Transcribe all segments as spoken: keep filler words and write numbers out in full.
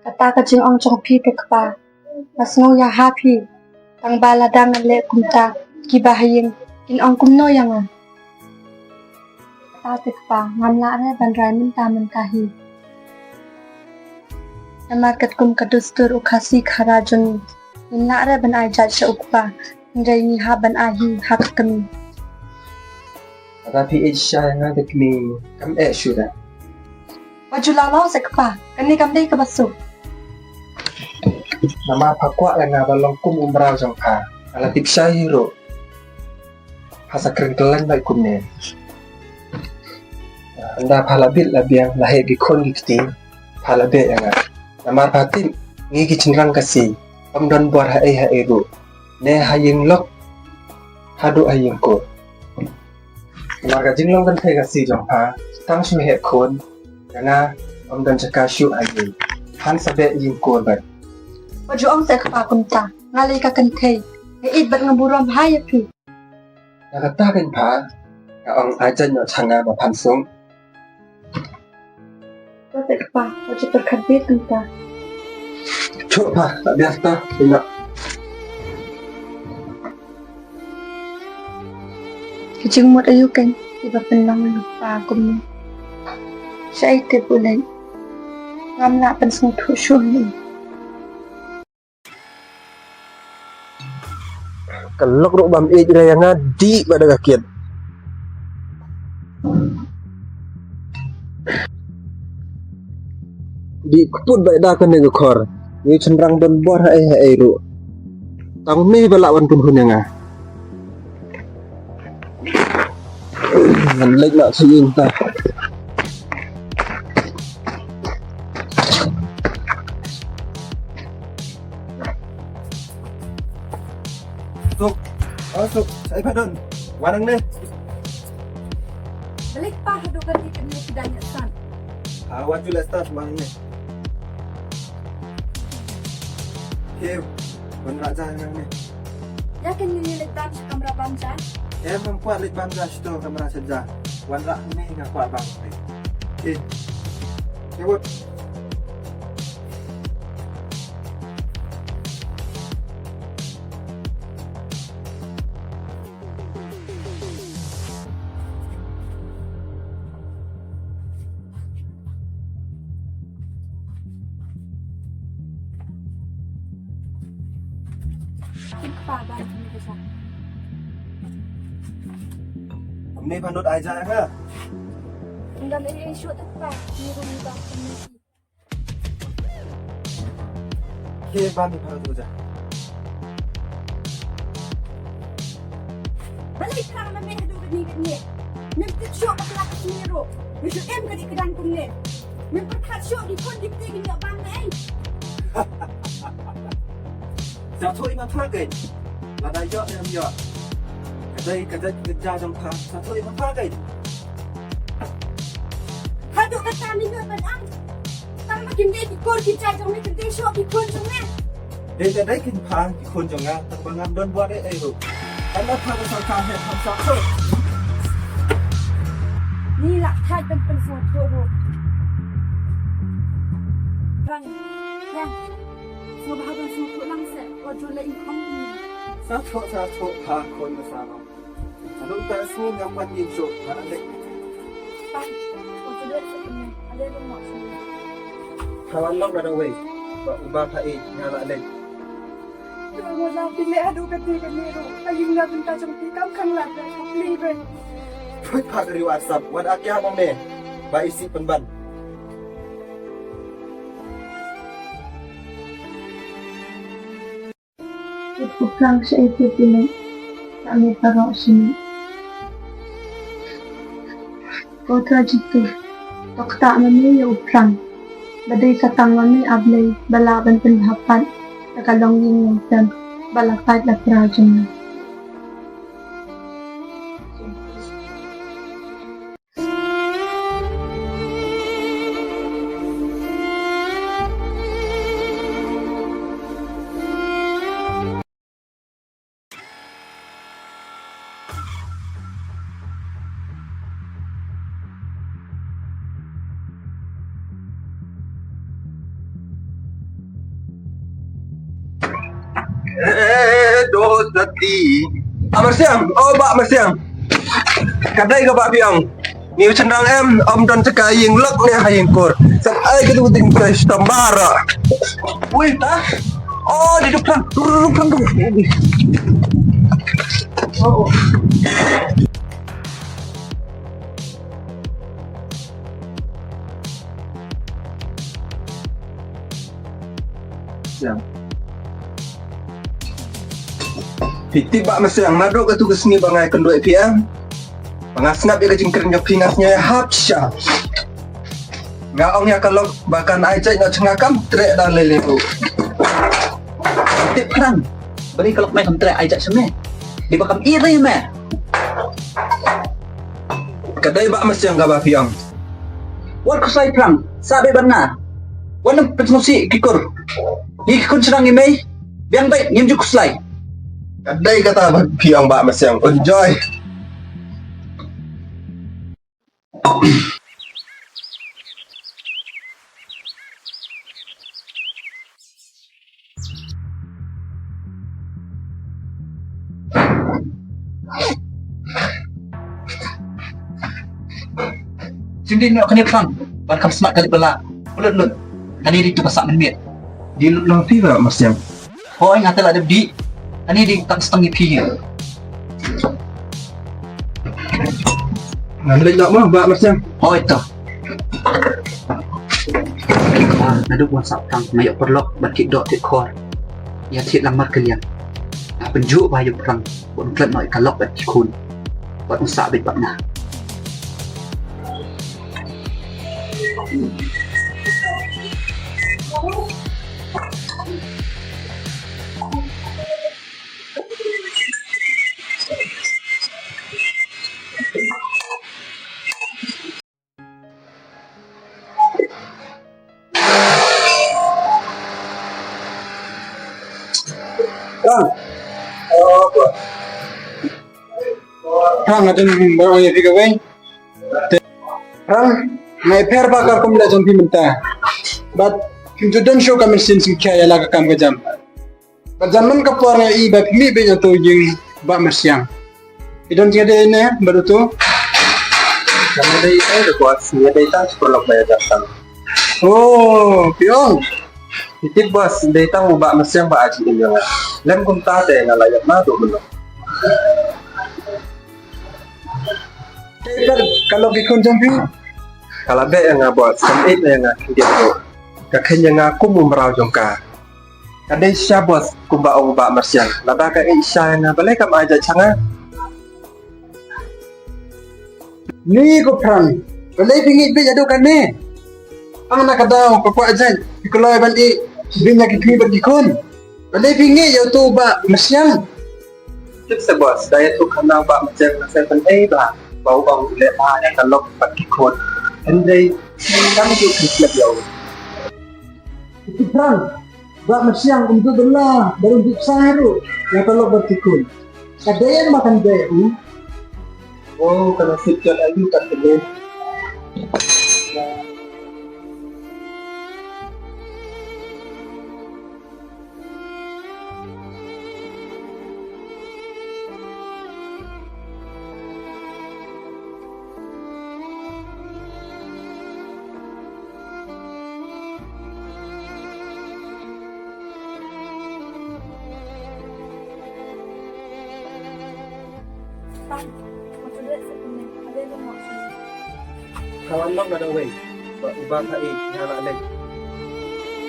Kata ka jingong jong phi te kpa, nga sngew ïa ha phi. Tang ba lada ngan leh kumta, kiba ha ïing kin ong kumno ïa nga? Kata te kpa, ngam lah re ban rai mynta mynta hi. Namar katkum ka dustur u Khasi Khara jong ngi, ngim lah re ban ai jait sha u kpa, hynrei ngi hap ban ai hi ha ka kmie. Lada phi ïeit shisha ïa nga te kmie, kam eh shuh da. Wat ju lawlaw se kpa, kane kam dei kaba suk. Namar pha kwah ïa nga ban long kum u mraw jong pha, nga la tip shai hi ruh. Pha sa kren kylliang beit kumne. Ynda pha la bit la biang, la heh ki khun ki kti, pha la beh ïa nga. Namar pha tip, ngi ki shynrang Khasi, ym don bor ha ei ha ei ruh. Ne ha ïing lok, haduh ha ïing kur. Namar ka jinglong kynthei Khasi jong pha, tang shu heh khun, ïa nga, ym don jaka shuh ha ïing. Phan sa beh ïing kur beit. Wat ju ong se kpa kumta, nga lei ka kynthei, nga ïeit bad nga burom ha ïa phi. Ïa kata keiñ pha, nga ong ai jait noh sha nga ba phan sung. Wat te kpa, wat ju pyrkhat beit kumta. Shuh pha, la biang ta, ïa nga. Ki jingmut aïu keiñ kiba pynlong ïa u kpa kumne? Shaei te u leit? Ngam lah pynsngewthuh shuh ïa u. Ka lok ruh bam ïeit re ïa nga, dih bad da ka kit. Dih kput bad da kane ka khor. Ngi shynrang don bor ha ei ha ei ruh. Tang me ba lah wan pynhun ïa nga. Ngan leit noh sha ïing ta. Suk. Oh, Suk. Shaei pha don? Wan hangne. Balei pha haduh kane kane phi dang ïa stad? Ah, wan ju leh stad, wan hangne. Kiew, wan rah ja hangne. Ïa kane ngi leit bam sha kamra bam ja? Em, ngam kwah leit bam ja shato kamra sha ja. Wan rah hangne nga kwah bam. Kiew. Kiew. Kumne phan dot ai ja ka. Ynda me ei shuh te kpa, ni rum ni ba kumne. Ke ba mi pha tu ja. Balei pha ma me haduh kane kane? Mem tip shuh ba pha la ka sini ro. Me shu em ka di kedang kumne. Mem pyrkhat shuh di pun di pti kini bang ne. Sa thoi ma pha ke. Lada ïoh ne em ïoh. Ka dei ka dei ka ja jong pha. Sa thoi ma pha ke. Haduh kata minot ban am. Tang ba kim dei ki kur ki jait jong me, kim dei shuh ki khun jong me. Dei ta dei kin pha ki khun jong nga, tang ba ngam don bor ei ei ruh. Tang ba pha ba sah ka he pha sah so. Ni lah thait ban pynsngewthuh ruh. Rang, rang. Sngewbha ban sngewthuh lang se, wat ju leh ïing khong ni. Sa thoh, sa thoh, pha khun ba sa long. Ngan ym ta sngi ngam wan ïing shuh, nga la leit. Phan, wan sdang sha kane, ale ruh mo sha. Ka wan long na dawei, ba uba pha ïeit, nga la leit. Ka wan long phi leh haduh kane kane ruh, ka ïing na bynta jong phi kam khang lad, ka pling re. Phuit pha ka riewar sap, wat a kia mong ne, ba isih pynban. Kut u plang shaei te pule, ka me parok shini. Ko Trai Jisu, to ktah ma me ïa u plang. Ba dei sa tang ma me A Blei, ba lah ban pynhap pat ïa ka longïing longtem ba la pait la pra jong nga. Eh, do tati. Ah, Marsiang, oh, Bah Marsiang. Ka dei ka Bah Biang. Ngi u chynrang em, ym don jaka ïing lok ne ha ïing kur. Sat ai ka tu ding kai stambar. Ui, ta. Oh, di depan. Dur, dur, dur, dur. Oh. Siang. Phi tip Bah Marsiang, naduh katu ka sngi ba nga ïakynduh ïa phi em, ba nga sngap ïa ka jingkren jong phi nga sngew hap sha. Nga ong ïa ka lok ba kan ai jait noh sha nga kam treh da lei lei ruh. Tip Phrang, balei ka lok me kam treh ai jait sha me? Dei ba kam iri me. Ka dei Bah Marsiang kaba phi ong. Wat khuslai Phrang, sah beit bad nga. Wat nym pynsngewsih ki kur. Ngi ki khun shynrang ngi mei. Biang beit, ngim ju khuslai. Ka dei kata ba phi ong Bah Marsiang. Enjoy. Shim dih noh kane Phrang, ban kham smat ka lip ka la. Lut lut. Kane dei tu ka sah mynmiet. Dei lut lang phi Bah Marsiang. Hooid, nga te la dep dih. Ani ding tang stang ïa phi. Ngan leit noh mo Bah Marsiang. Hooid to. Ah, naduh wan sah Phrang nga ïoh paralok bad ki doh ki khor. Ïa thied lang markylliang. Nga pynjuh ba ïa Phrang. Bad un klet noh ïa ka lok bad ki khun. Bad un sah beit bad nga. Phrang. Phrang, nga don ba ong ïa phi kawei. Phrang, nga ïapher ba ka kum la jong phi mynta. Bad phim ju don shuh ka mynsiem sngewkhia ïa la ka kam ka jam. Bad jan man ka por nga i ba phi mih beit ïa uto u ïing Bah Marsiang. I don jingïadei ne bad uto? Nga dei eh da boss, nga dei tang sha paralok ba ïa jam tang. Oh, phi ong. Phi tip boss, dei tang u Bah Marsiang ba ai jingim ïa nga. Lem kumta te nga la ïap naduh mynno. Te pat ka lok ki khun jong phi? Ka la beh ïa nga boss, kam ïeit ïa nga khyndiat ruh. Ka kheiñ ïa nga kum u mraw jong ka. Ka dei shisha boss, kumba ong u Bah Marsiang. Lada ka ïeit shisha ïa nga, balei kam ai jait sha nga? Ni ko Phrang, balei phi ngeit beit haduh kane? Ang na ka daw ka kwah jait, phi kloi ban ïeit beit ïa ki kmie bad ki khun. Balei phi ngeit ïa uto u Bah Marsiang? Tip sa boss, da ïathuh khana u Bah Marsiang nga sa pynei ba, ba u ong u leh bha ïa ka lok bad ki khun. Hynrei kam ju kyrkieh ïa u. Tip Phrang, Bah Marsiang um ju bylla, bad um ju pynshai ruh ïa ka lok bad ki khun. Ka dei em ba kan dei u? Oh, ka nasib jot aïu kat kane. Ka wan long na dang wei. Ba uba ka i ïa la lei.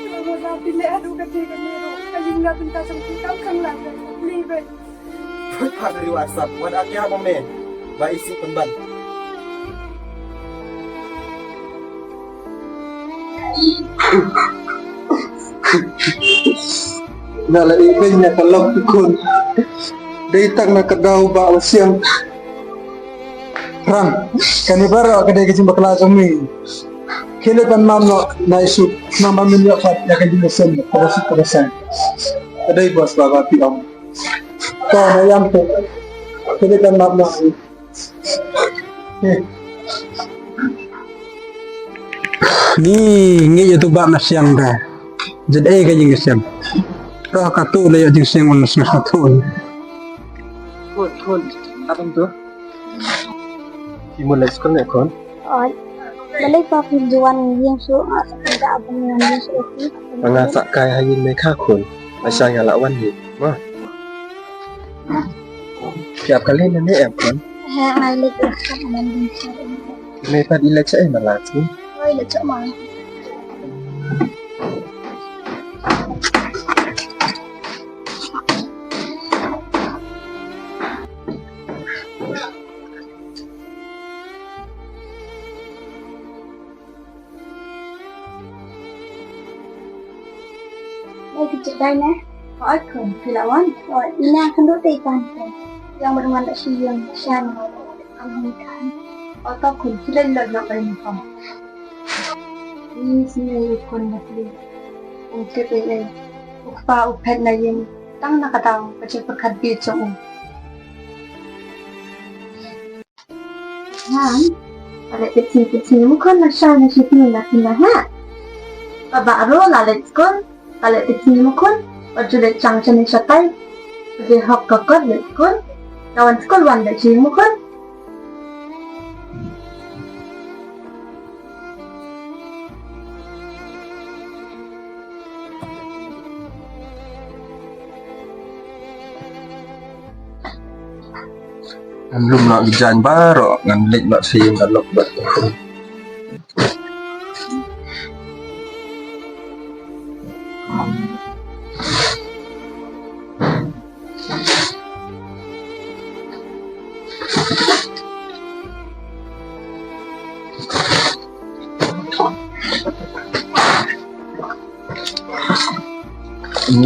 Ka wan long phi leh haduh kate kane ruh. Ka ïing na bynta jong phi kam khang lang lei. Lei wei. Pha ka riewstad, wat ap ïa mo me. Ba isih pynban. Nga la ïeit bha ïa ka lok ki khun. Dei tang na ka daw Bah Marsiang. Phrang, kane baroh ka dei ka jingbakla jong me. Khie leit ban map noh na i suk, khnang ba men ïoh pat ïa ka jingïaseng kaba suk kaba saiñ. Ka dei boss ba ba phi ong. To, na ïam te. Kane kan map na. Ni ngi ïa tu Bah Marsiang da. Jin ei ka jingïaseng. Ka ka tu le ya jing sing un sing tu. Khun, khun. Abang tu. Ki mun leit skul ne khun? Oi. Balei pa phi ju wan ïing shuh, nga sa kynda ban wan ïing shuh ki. Nga sa kai ha ïing me kha khun. Lashai nga la wan hi. Ma. Ki ap kali ne ne em khun? He, nga leit ïa ka man din sha. Me pat i leit sha e ma la ki. Oi, leit sha ma. Oi, ki check dai ne? Oi, khun, phi la wan? Oi, ina khun du tei pan khun. Yang ba wan da shi yang shan. Am ni kan. Oi, to khun, ki la lok nok bai ni khun. Ni sini khun na pli. Ong ke pe ne. U kpa u phet na ïing. Tang na ka daw, ka check pa khat bi chong. Ngan, ka leit tip sini tip sini, mukon na sha na shi pini na pini ha. Ka ba ro la leit skul, ka leit tip sini mukon, ka ju leit chang sini shatai. Ka je hok ka kot leit skul, ka wan skul wan leit sini mukon. Ngan lum noh ki jaiñ baroh, ngan leit noh sha ïing ka lok bad.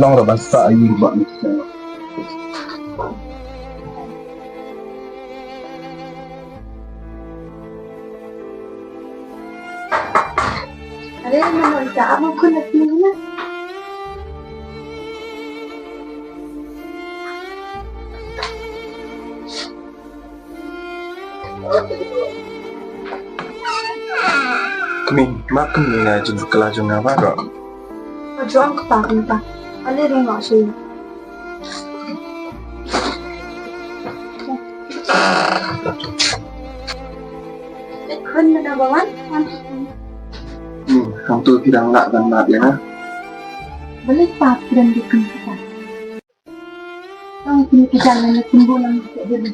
Long ruh ban sah ïing ba. Are, mano ita ama khun ati na. Kmie, ma kmie na jin kala jong nga baroh. Ka jong ka pa ka pa. Ale ring ma shi. Khun na ba wan. Hmm, kham tu ki dang lah ban map ïa nga. Balik pa ki dang di khun kita. Ang kini ki jang na kumbu nang ka dulu.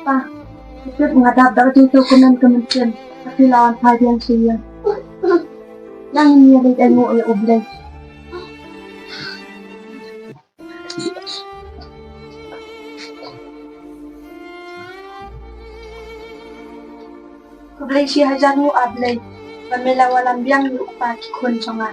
Pa, tip nga dap da ka jingtip kumne ka mynsiem. Ka phi la wan phai biang sha ïing. Nang ïa leit ai nguh ïa U Blei. Khublei shi hajar nguh A Blei ba me la wallam biang ïa u kpa ki khun jong nga.